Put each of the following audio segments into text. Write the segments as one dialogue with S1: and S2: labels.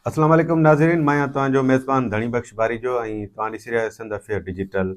S1: اسلام عليڪم ناظرين مان آهيان توهان جو ميزبان ڌڻي بخش باريجو ۽ توهان ڏسي رهيا آهيو سنڌ افيئر ڊجيٽل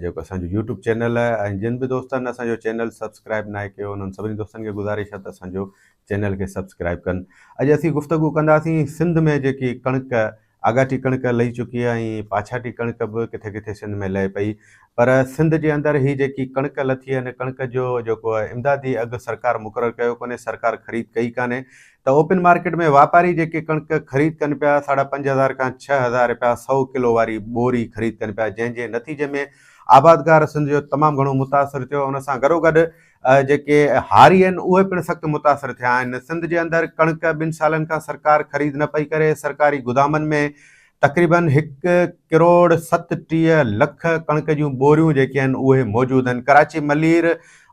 S1: جيڪو اسان جو يوٽيوب چينل آهي ۽ جن به دوستن اسان جو چينل سبسڪرائب ناهي ڪيو انهن سڀني دوستن کي گذارش آهي ته اسان جو چينل کي سبسڪرائب ڪن اڄ اسين گفتگو ڪنداسين سنڌ ۾ جيڪي ڪڻڪ آڳاٽي ڪڻڪ لهي چڪي آهي ۽ پاڇاٽي ڪڻڪ به ڪٿي ڪٿي سنڌ ۾ لهي پئي پر سنڌ جي اندر هي جيڪي ڪڻڪ لٿي آهي ان ڪڻڪ جو جيڪو امدادي اگهه سرڪار مقرر ڪيو ڪونهي سرڪار خريد ڪئي ڪانهي ته اوپن مارڪيٽ ۾ واپاري جيڪي ڪڻڪ خريد ڪن پيا ساڍا 5000 کان 6000 رپيا سئو ڪلو واري ٻوري خريد ڪن پيا جنهن جي نتيجي ۾ آبادگار سنڌ جو تمام گهڻو متاثر ٿيو ان سان گڏوگڏ جيڪي هاري آهن اهي پڻ سخت متاثر ٿيا آهن سنڌ جي اندر ڪڻڪ ٻن سالن کان سرڪار خريد نه پئي ڪري سرڪاري گدامن ۾ تقريبن هڪ ڪروڙ 37 لک ڪڻڪ جون ٻوريون جيڪي آهن اهي موجود آهن. ڪراچي ملير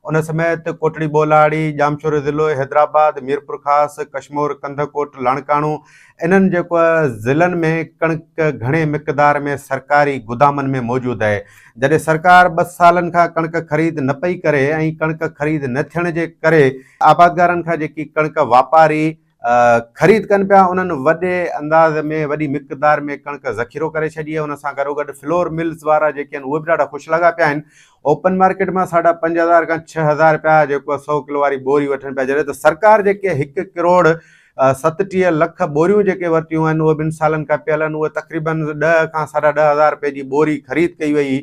S1: ان سميت ڪوٽڙي ٻولاڙي، ڄامشوري ضلعو، حيدرآباد، ميرپورخاص، ڪشمور، ڪنڌڪوٽ، لاڙڪاڻو انهن جيڪو ضلعن ۾ ڪڻڪ گهڻي مقدار ۾ سرڪاري گدامن ۾ موجود آهي. جڏهن سرڪار ٻه سالن کان ڪڻڪ خريد نه پئي ڪري ۽ ڪڻڪ خريد نه ٿيڻ جي ڪري آبادگارن کان جيڪي ڪڻڪ واپاري خريد ڪن پيا انهن وڏي انداز ۾ وڏي مقدار ۾ ڪڻڪ ذخيرو ڪري ڇڏي آهي ان سان گڏوگڏ فلور ملز وارا جيڪي آهن اهي به ڏاڍا خوش لڳا پيا آهن اوپن مارڪيٽ مان ساڍا 5000 کان 6000 رپيا جيڪو سئو ڪلو واري ٻوري وٺن پيا جڏهن ته سرڪار جيڪي هڪ ڪروڙ 37 لک ٻوريون جيڪي ورتيون آهن اهي ٻن سالن کان پيل آهن اهي تقريبن 10 کان ساڍا 10,000 رپئي جي ٻوري خريد ڪئي وئي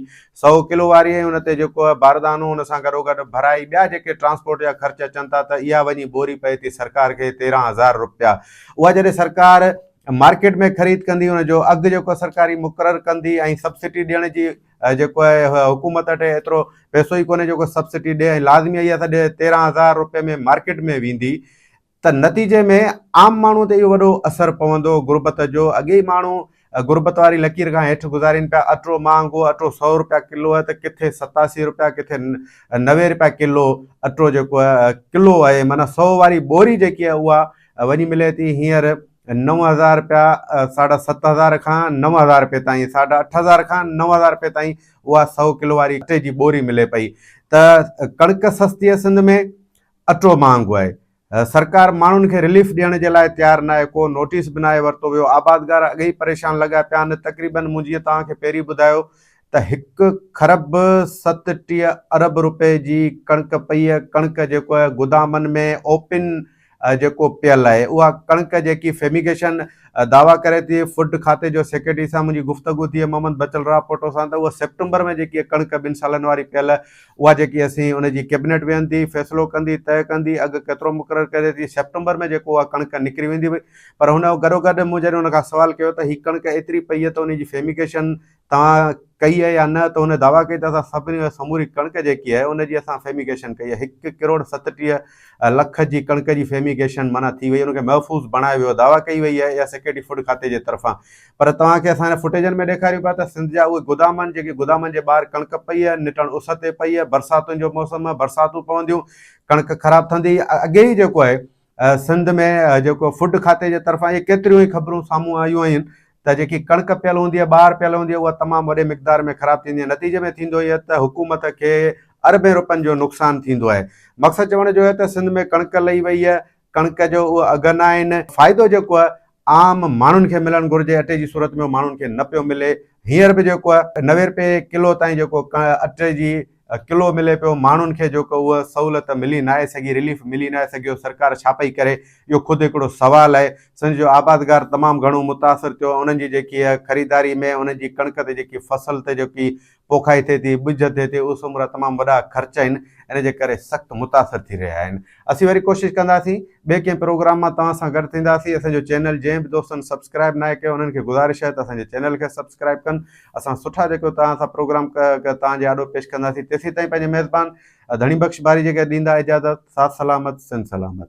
S1: سئو ڪلو واري ۽ ان تي جيڪو آهي باردانو ان سان گڏوگڏ ڀرائي ٻيا جيڪي ٽرانسپورٽ جا خرچ اچن ٿا ته اها وڃي ٻوري پئي ٿي سرڪار کي 13,000 رپيا اها جڏهن سرڪار مارڪيٽ ۾ خريد ڪندي ان جو اگهه جيڪو سرڪاري مقرر ڪندي ۽ سبسڊي ڏيڻ جي جيڪو آهي حڪومت وٽ ايترو پئسو ئي ڪونهي جيڪو سبسڊي ڏي ۽ لازمي اها ته 13,000 رپئي ۾ مارڪيٽ ۾ ويندي ته نتيجي ۾ عام ماڻهو تي اهو وڏو اثر پوندو غربت جو اڳي ئي ماڻهو غربت واري لڪير کان هيٺ گذارين پيا اٽو مهانگو اٽو سئو روپيا ڪلو آهي ته ڪٿي 87 روپيا ڪٿي 90 روپيا ڪلو اٽو جيڪو آهي ڪلو آهي معنيٰ سئو واري ٻوري جيڪي آهي اها وڃي ملي ٿي هينئر 9000 روپيا ساڍا 7000 کان 9000 روپئي تائين ساڍا 8000 کان 9000 روپئي تائين اها سئو ڪلو واري اٽي جي ٻوري ملي پئي ته ڪڻڪ سستي آهي سنڌ ۾ اٽو مهانگو آهي سرڪار ماڻهن کي رليف ڏيڻ جي لاء تيار ناهي، ڪو نوٽيس به ناهي ورتو ويو، آبادگار اڳي ئي پريشان لڳا پيا آهن، تقريبن مون جيئن توهان کي پهرين ٻڌايو ته هڪ کرب 37 ارب روپئي جي ڪڻڪ پئي آهي، ڪڻڪ جيڪو آهي گدامن ۾ اوپن جيڪو پيل آهي اها ڪڻڪ جيڪي فيميگيشن دعويٰ ڪري ٿي فوڊ کاتي جو سيڪريٽري سان منهنجي گفتگو ٿي محمد بچل راهپوٽو سان ته اها سيپٽمبر ۾ جيڪي ڪڻڪ ٻن سالن واري پيل اها جيڪي اسين ان جي ڪيبنيٽ ويهندي، فيصلو ڪندي، طئي ڪندي، اگهه ڪيترو مقرر ڪري ٿي، سيپٽمبر ۾ جيڪو اها ڪڻڪ نڪري ويندي هئي پر هن گڏوگڏ مون جڏهن ان کان سوال ڪيو ته هي ڪڻڪ ايتري پئي آهي ته ان جي فيميگيشن توهان ڪئي آهي يا نه ته هن دعويٰ ڪئي ته اسان سڀني سموري ڪڻڪ جيڪي آهي ان جي اسان فيميگيشن ڪئي آهي هڪ ڪروڙ 37 لک جي ڪڻڪ جي فيميگيشن معنيٰ ٿي وئي ان کي محفوظ بڻايو ويو دعويٰ ڪئي وئي آهي اها سيڪريٽري فوڊ کاتي جي طرفان پر توهان کي اسان هن فوٽيجن ۾ ڏيکاريون پيا ته سنڌ جا اهي گدام آهن جيڪي گدامن جي ٻاهر ڪڻڪ پئي آهي، نٽهڻ اس تي پئي آهي، برساتن جو موسم آهي، برساتون پونديون، ڪڻڪ خراب ٿندي، اڳي ئي جيڪو آهي سنڌ ۾ جيڪو فوڊ کاتي جي طرفان اهي ڪيتريون ئي خبرون سامهون آيون آهن ته جيڪي ڪڻڪ پيل هوندي آهي ٻاهر پيل هوندي آهي اها تمام وڏي مقدار ۾ خراب ٿيندي آهي نتيجي ۾ ٿيندو اهي ته حڪومت کي اربين روپين جو نقصان ٿيندو آهي مقصد چوڻ جو آهي ته سنڌ ۾ ڪڻڪ لهي وئي آهي ڪڻڪ جو اهو اگهه نه آهن، فائدو جيڪو آهي عام ماڻهن کي ملڻ گهرجي اٽي جي صورت ۾ اهو ماڻهن کي نه پيو ملي، هينئر به جيڪو آهي 90 رپئي ڪلو تائين جيڪو اٽي جي ڪلو ملي پيو ماڻهن کي جيڪو اهو سهولت ملي ناهي سگهي رليف ملي ناهي سگهيو سرڪار ڇا پئي ڪري اهو خود هڪڙو سوال آهي سنڌ جو آبادگار تمام گهڻو متاثر ٿيو انهن جي جيڪي خريداري ۾ انهن جي ڪڻڪ تي جيڪي فصل تي جيڪي پوکائي ٿئي ٿي، ٻج ٿئي ٿي، اهي سمورا تمام وڏا خرچ آهن، ان جي ڪري سخت متاثر ٿي رهيا آهن. اسين وري ڪوشش ڪنداسين ٻئي ڪنهن پروگرام مان توهان سان گڏ ٿينداسين. اسان جو چينل جنهن به دوستن سبسڪرائب ناهي ڪيو انهن کي گذارش آهي ته اسان جي چينل کي سبسڪرائب ڪن. اسان سٺا جيڪو توهان سان پروگرام توهان جي آڏو پيش ڪنداسين. تيسين تائين پنهنجي ميزبان ڌڻي بخش باريجي کي ڏيندا اجازت. ساٿ سلامت سنڌ سلامت.